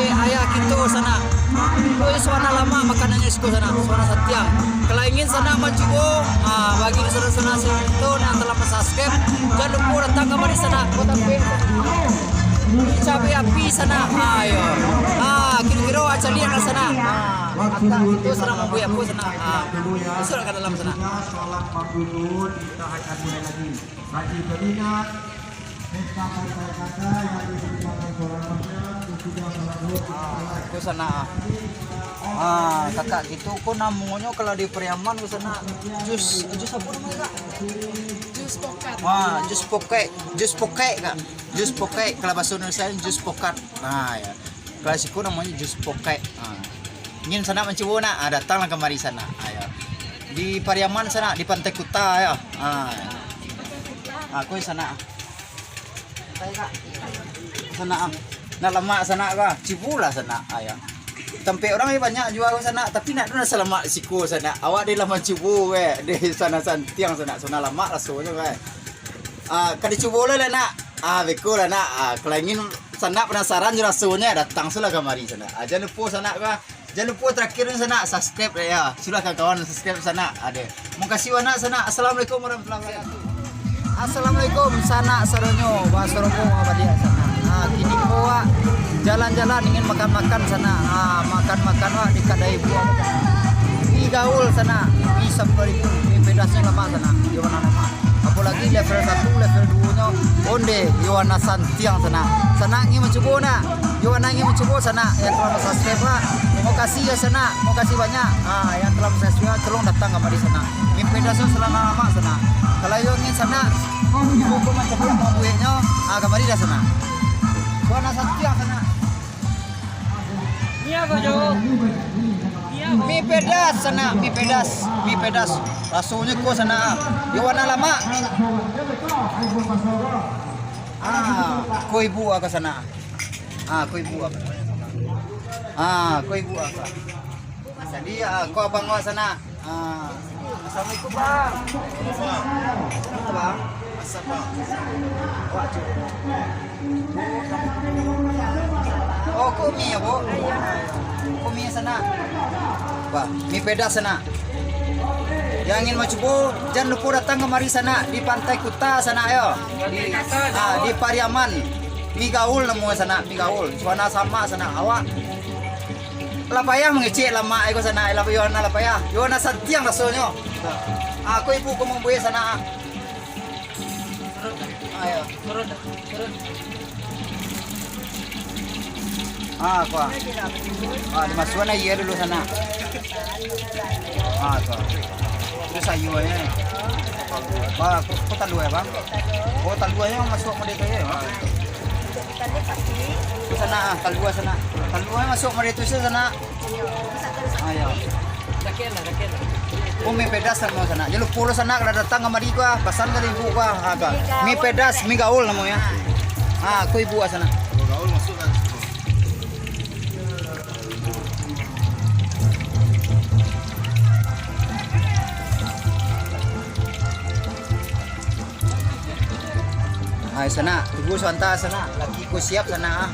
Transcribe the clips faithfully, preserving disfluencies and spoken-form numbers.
Ayah kito sanak. Oi, suana lamak makanannyo siko sanak, suana santiang. Kalau ingin sanak mancubo, ah, bagi sanak-sanak siko nan lah mansubscribe, jan lupo datang kamari sanak. Kota Peng. Cabe api sanak. Ah, iyo. Ah, kiro-kiro acaliak lah sanak. Ah, akak kito sanak mambuek apo sanak. Ah, masuak ka dalam sanak. Ah, ko sanak. Ah, kakak kito ko namonyo kalau di Pariaman ko sanak. Jus, jus apo namonyo, Kak? Jus pokat. Ah, jus pokat, jus pokat, Kak. Jus pokat, kalau bahaso Indonesia jus pokat. Nah, ya. Kalau siko namonyo jus pokat. Ah. Ingin sanak mancubo nak? Ah, datanglah kamari sanak. Ah, ya. Di Pariaman sanak, di Pantai Kuta ya. Ah, ya. Ah, ko sanak. Sanak, ah. Nak lamak sanak ka? Cubolah sanak, ah, ya. Tampek urang banyak jua ko sanak, tapi nak tu nak salamak siko sanak. Awak deh lah mancubo, eh. Deh sana santiang sanak, sana lamak rasonyo, eh. Ah, ka dicubo lah, nak. Ah, beko lah, nak. Ah, kalau ingin sanak penasaran jo rasonyo, datang sulah kamari sanak. Ah, jan lupo sanak ka. Jan lupo terakhir ni sanak, subscribe ya. Sudah kawan-kawan subscribe sanak. Ade. Makasih banyak sanak. Assalamualaikum warahmatullahi wabarakatuh. Assalamualaikum sanak sadonyo. Bahaso romo baliak sanak. Ha, kini ko wak jalan-jalan ingin makan-makan sanak. Ha, makan-makan wak di kadai buah. Mi gaul sanak. Mi sapuluah ribu. Mi pedasnyo lamak sanak. Di mana nama? Apolagi level satu, level duo nyo onde, yo anak santiang sanak. Sanak ingin mancubo nak? Yo anak ingin mancubo sanak, yang telah subscribe lah. Terima kasih ya sanak, terima kasih banyak. Ah, yang telah subscribe, tolong datang kamari sanak. Mi pedasnyo salamo lamak sanak. Kalau yo ingin sanak, ibu ko macam mana mambueknyo, ah, kamari dah sanak. Yo anak santiang sanak. Mi apo, Jo? Mi apo? Mi pedas sanak, mi pedas, mi pedas. Rasonyo ko sanak, ah. Yo warna lamak. Ah, ko ibu ah ka sanak. Ah, ko ibu ah. Ah, ko ibu ah. Jadi, ah, ko abang awak sanak. Ah. Assalamualaikum, Bang. Assalamualaikum, Bang. Asap, Bang. Awak tu. Oh, ko mi ya, Bu? Ko mi sanak. Wah, mi pedas sanak. Yang ingin mancubo, jan lupo datang kamari sanak, di Pantai Kuta sanak yo. Di, ah, di Pariaman. Mi gaul namo sanak, mi gaul. Suana sama sanak. Awak lah payah mangecek lamak iko sanak, lah yo anak lah payah. Yo anak santiang rasonyo. Aku ibu ko mambuek sanak. Ayo. Ah, ko. Ah, dimasuakan aia dulu sanak. Ah, ko. Terus sayuanyo. Ba, ko, ko talua, Bang? Oh, taluanyo masuak model tu yo. Sanak, ah, talua sanak. Talua masuak model tu sanak. Ayo. Oh, mi pedas samo sanak. Jan lupo lo sanak, kalau datang kamari ko, ah, pasan ka ibu ko, ah, ko. Mi pedas, mi gaul namonyo. Ah, ko ibu ah sanak. Hai, sanak, tunggu sabanta, sanak. Laki ko siap, sanak, ah.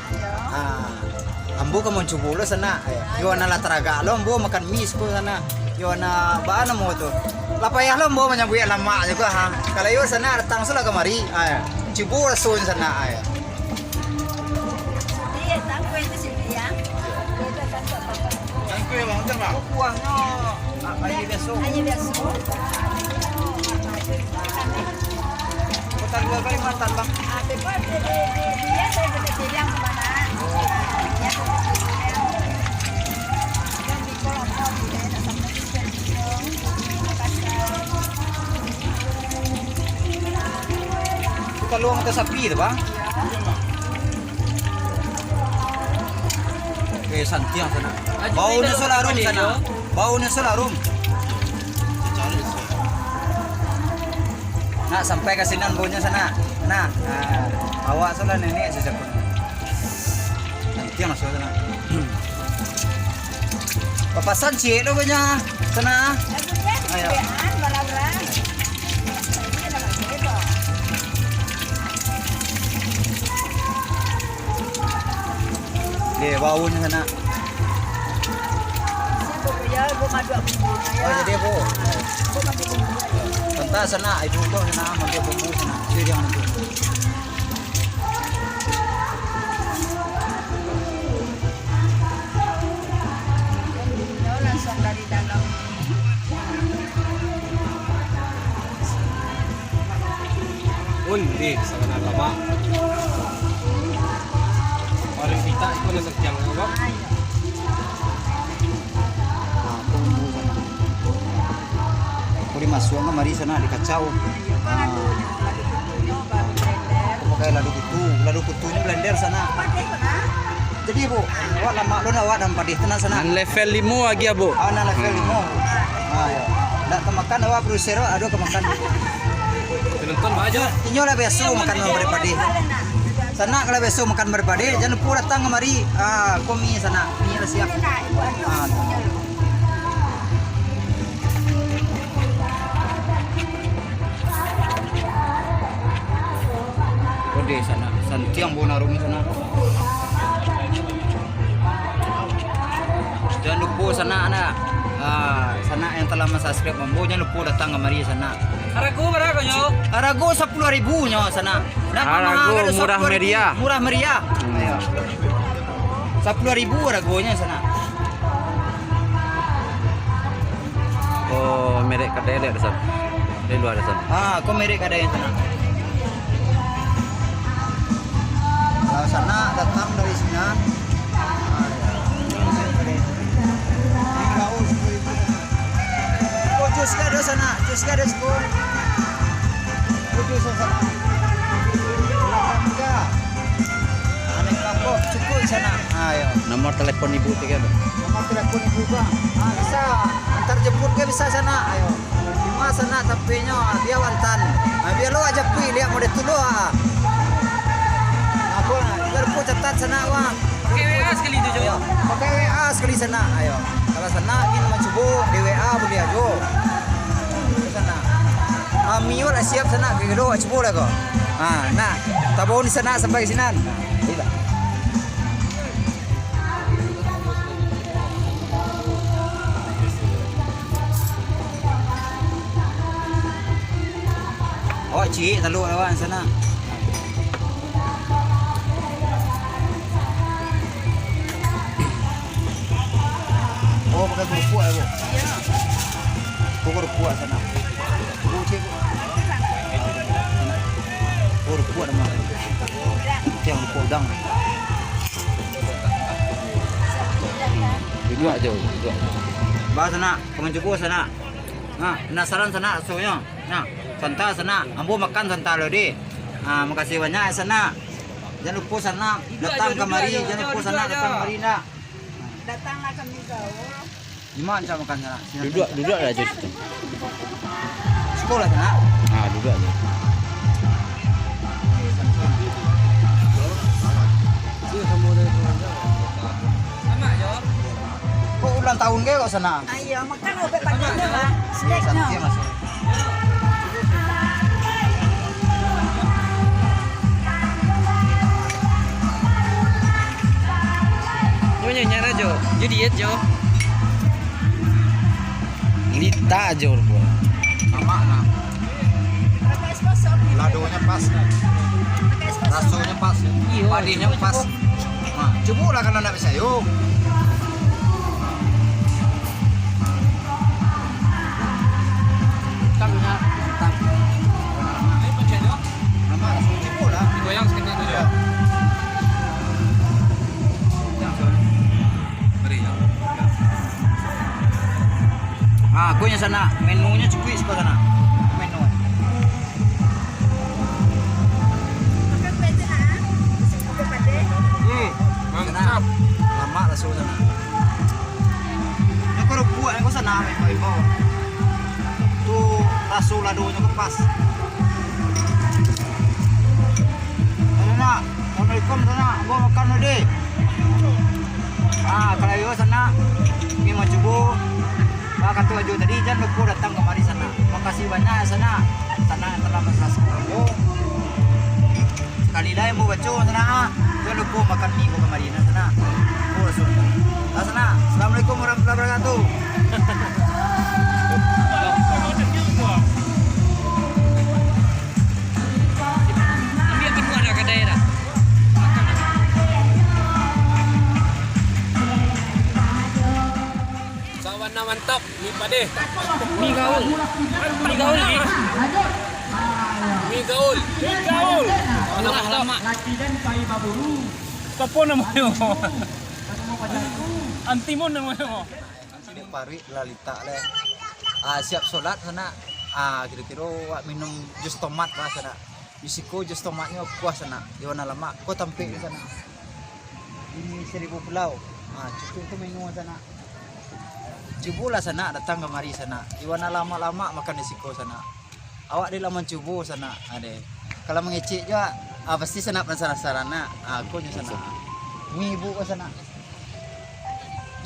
Ah, ambo ka mancubo lo, sanak. Yo, anak lah taragak lo, ambo makan mi siko, sanak. Yo, anak, baa namo tu? Lah payah lo ambo manyambuik lamak juo, ha. Kalau yo, sanak, datang sulah kamari. Ai, cubo rasonyo, sanak, ai. Iya, tahu itu sih, ya. Cangkir, Bang, udah, Bang? Kuahnyo, ah, aia biaso. Aia biaso. Kota dua Kalimantan, Bang. Ah, beko, di, di, di, biaso di Piliang ke mana? Ah, biaso di Piliang. Yang di Kolombo, di daerah Samosir, di Makassar. Itu kalau mata sapi tu, Bang? Eh, santiang sanak. Baunyo so lah arum sanak. Baunyo so lah arum. Nak sampai ka sinan baunyo sanak. Nah, nah, awak so lah nenek sasakun. Santiang so sanak. Papasan ciek lo banyak sanak. Ayo. Oke, Oke, bau ni sanak. Siap, Bu, ya, Bu, maduak bumbu, ya. Oh, jadi, Bu. Bu, maduak bumbu. Santai sanak, ibu tu sanak, maduak bumbu sanak. Jadi, jangan lupa. Yo, langsung dari dalam. Undi, sanak lama. Orang kita itu nak sekian apa? Nah, tunggu sana. Kau dimasuak kamari sanak, dikacau. Ah. Kau pakai lado kutu, lado kutunyo blender sanak. Jadi, Bu, awak lamak lo nak awak nan padeh tu nak sanak. Nan level limo lagi, Bu. Ah, nan level limo. Ah, yo. Nak ka makan awak produser awak, ado ka makan. Penonton banyak. Inyo lah biaso makan nan padeh-padeh. Sanak kalau biaso makan nan padeh-padeh, jan lupo datang kamari. Ah, ko mi sanak, mi lah siap. Ah. Kode sanak, santiang bo naruni sanak. Jan lupo sanak nah. Ah, sanak yang telah mensubscribe ambo, jan lupo datang kamari sanak. Harago bara nyo? Harago sapuluah ribu nyo sanak. Harago murah meriah. Murah meriah. Hmm. Ayo. Sapuluah ribu haragonyo sanak. Oh, merek kadai lihat di sana. Di luar di sana. Ah, ko merek kadai yang sanak. Kalau sanak datang dari Sinan, ah, ya. Ini gaul sepuluh ribu. Oh, jus ka ado sanak, jus ka ado sepuluh. Oh, jus sanak. Aneh kapok, cukuik sanak. Ayo. Nomor telepon ibu tiga tu. Nomor telepon ibu, Bang. Ah, bisa. Antar jemput ke bisa sanak. Ayo. Cuma sanak tampeknyo, ah, bia antan. Ah, bia lo aja pui liak model tu lo, ah. Apo, ah, kita lupo catat sanak, Bang. Pakai W A sekali tu, Jo. Ayo. Pakai W A sekali sanak. Ayo. Kalau sanak ingin mancubo, di W A buliah juo. Sanak. Ah, mi awak lah siap sanak, kiro awak cubo lah ko. Ah, nah, tabao di sanak sampai ka Sinan. Nah, itulah. Awak ciek taluk awak sanak. Oh, pakai kerupuk ya, Bu? Iya. Oh, kerupuk sanak. Kerupuk ciek, Bu. Oh, kerupuk nama. Tiang kerupuk udang. Duduak aja, duduak aja. Bah, sanak, paman cukuik, sanak. Nah, penasaran, sanak, rasonyo. Nah, santa, sanak. Ambo makan santa lo, deh. Ah, makasih banyak, sanak. Jan lupo, sanak, datang kamari. Jan lupo, sanak, datang kamari, nak. Datanglah kami gaul. Di ma cak makan sanak? Sinan. Duduak, duduak lah jo situ. Siko lah sanak. Ah, duduak aja. Kok ulang tahun ke kok sanak? Ayo, makan obat padangnyo lah. Snacknyo. Santai masuk. Nyo nyo nyo Jo. Yo diet, Jo. Lita Jo rupo. Mamak nah. Ladonyo pas. Rasonyo pas. Iyo. Padihnyo pas. Nah, cubolah kalau ndak picayo. Hitam, hitam. Nama, langsung cubolah. Digoyang saketek tu, Jo. Yo. Yang, sorry. Beri, yo. Ah, kuihnyo sanak, menunyo cukuik siko sanak. Menu. Hmm, mantap. Lamak raso sanak. Nyo kerupuk ko sanak, ibo-ibo. Tu raso ladonyo ko pas. Sanak, assalamualaikum sanak. Ambo makan dulu, deh. Ah, kalau iyo sanak, ni mancubo. Bak kato Ajo tadi, jan lupo datang kamari sanak. Makasih banyak sanak. Sanak yang telah mansubscribe ambo. Kali dah yang babaco sanak, ah. Jangan lupa makan mi ko kamari nah sanak. Oh, sudah. Lah sanak. Assalamualaikum warahmatullahi wabarakatuh. Sawana mantap, mi padeh. Mi gaul. Mi gaul, Gi. Mi gaul. Mi gaul. Murah lamak. Sapo namonyo? Antimun namonyo. Dek paruik lah litak leh. Ah, siap solat sanak. Ah, kiro-kiro wak minum jus tomat lah sanak. Di siko jus tomatnyo kuah sanak. Di wana lamak, ko tampek di sanak. Ini Seribu Pulau. Ah, cukuik tu menu sanak. Cubolah sanak datang kamari sanak. Di wana lamak-lamak makan di siko sanak. Awak dek lah mancubo sanak, ade. Kalau mangecek juo, ah, pasti sanak panasaran nak. Ah, ko nyo sanak. Mi ibuk ko sanak.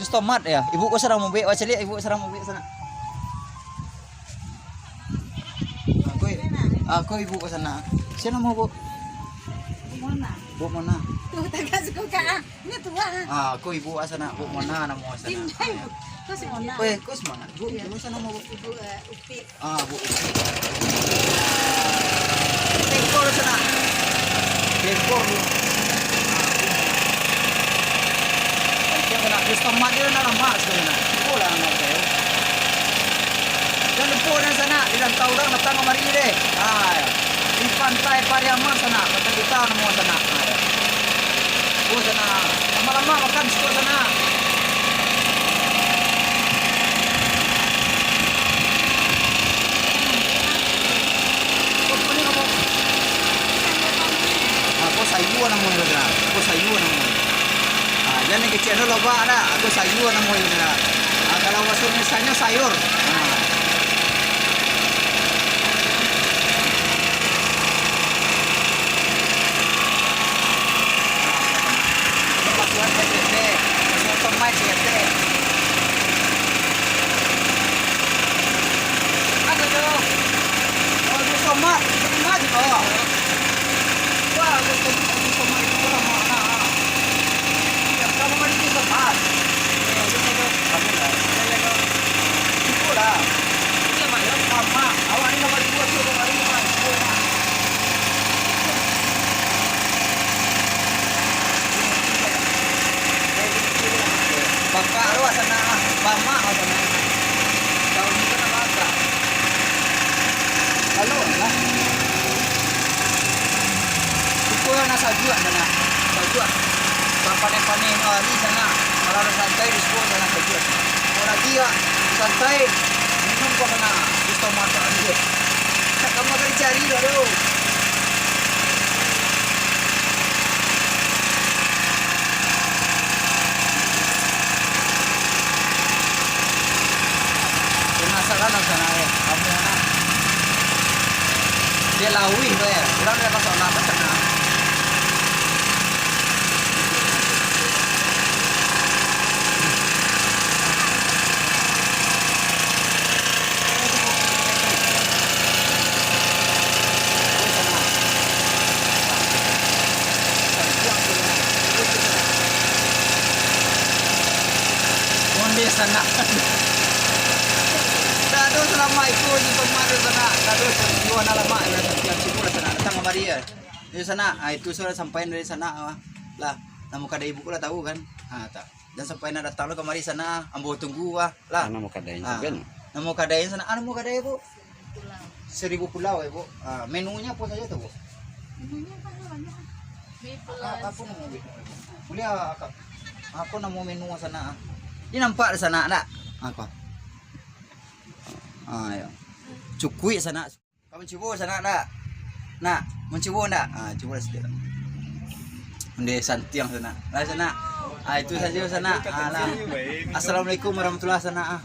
Jus tomat ya. Ibuk ko sadang mubek, wak caliak ibuk sadang mubek sanak. Ah, ko, ah, ko ibuk ko sanak. Sia namo, Buk? Mona. Buk Mona. Tu tagak suko ka. Ini tu ah. Ah, ko ibuk sanak, Buk Mona namo sanak. Tindai, Bu. Ko si Mona. Weh, ko si Mona. Buk, Buk, sia namo, Buk? Ibu, eh, Upi. Ah, Buk Upi. Tengkol sanak. Tengkol, Buk. Ah, Buk. Tengkol sanak. Jus tomat dia nak lama sanak. Tengkol lah nama saya. Jan lupo den sanak, di rantau urang datang kamari deh. Ah, di Pantai Pariaman sanak, Pantai Kuta namo sanak. Ah, ya. Oh, sanak. Lama-lama makan siko sanak. Ah, ko sayua namonyo, sanak. Ko sayua namonyo. Ah, jan nan kecek tu lobak dak. Ko sayua namonyo, sanak. Ah, kalau bahaso Indonesianyo sayur. Ah. Cukuik lah. Mak, awak ni dapat dua tu, dua hari, Mak. Cukuik lah. Bakak tu lah sanak lah. Bamak lah sanak. Tahu ni kan bakak. Lalu lah. Siko lah nak sajuak sanak. Sajuak. Sapaneh-paneh nyo hari sanak. Kalau nak santai di siko sanak sajuak. Kalau lagi ya santai, minum ko sanak. Di stomach sanak. Tak kamu akan dicari dah tu. Penasaran lah sanak, eh. Kamu nak. Dia lawih tu, eh. Urang dah pasang lah, pasang lah. Onde sanak. Dak ado salamaik ko di rumah tu sanak. Dak ado juo anak lamak lah, santiang siko lah sanak. Datang kamari ya. Yo sanak, ah, itu sudah sampaian dari sanak, ah. Lah, namo kadai ibu ko lah tahu kan? Ah, tak. Jan sampai nak datang lo kamari sanak, ambo tunggu ah. Lah. Ah, namo kadai Ah. Sagan? Namo kadai sanak, ah, namo kadai, Bu? Pulau. Seribu Pulau, ya, Bu. Ah, menunya apa saja tu, Bu? Menunya kan banyak. Mie Ah, plus. Apa nama, Bu? Boleh ah, Kak. Apa nama menu sanak ah? Ini nampak di sanak dak? Apa? Ah, ya. Cukuik sanak. Kau mancubo sanak dak? Nak, mancubo ndak? Ah, cubolah sikit. Onde santiang sanak. Lah sanak. Ah, itu sajo sanak. Ah, lah. Assalamualaikum warahmatullahi sanak. Ah.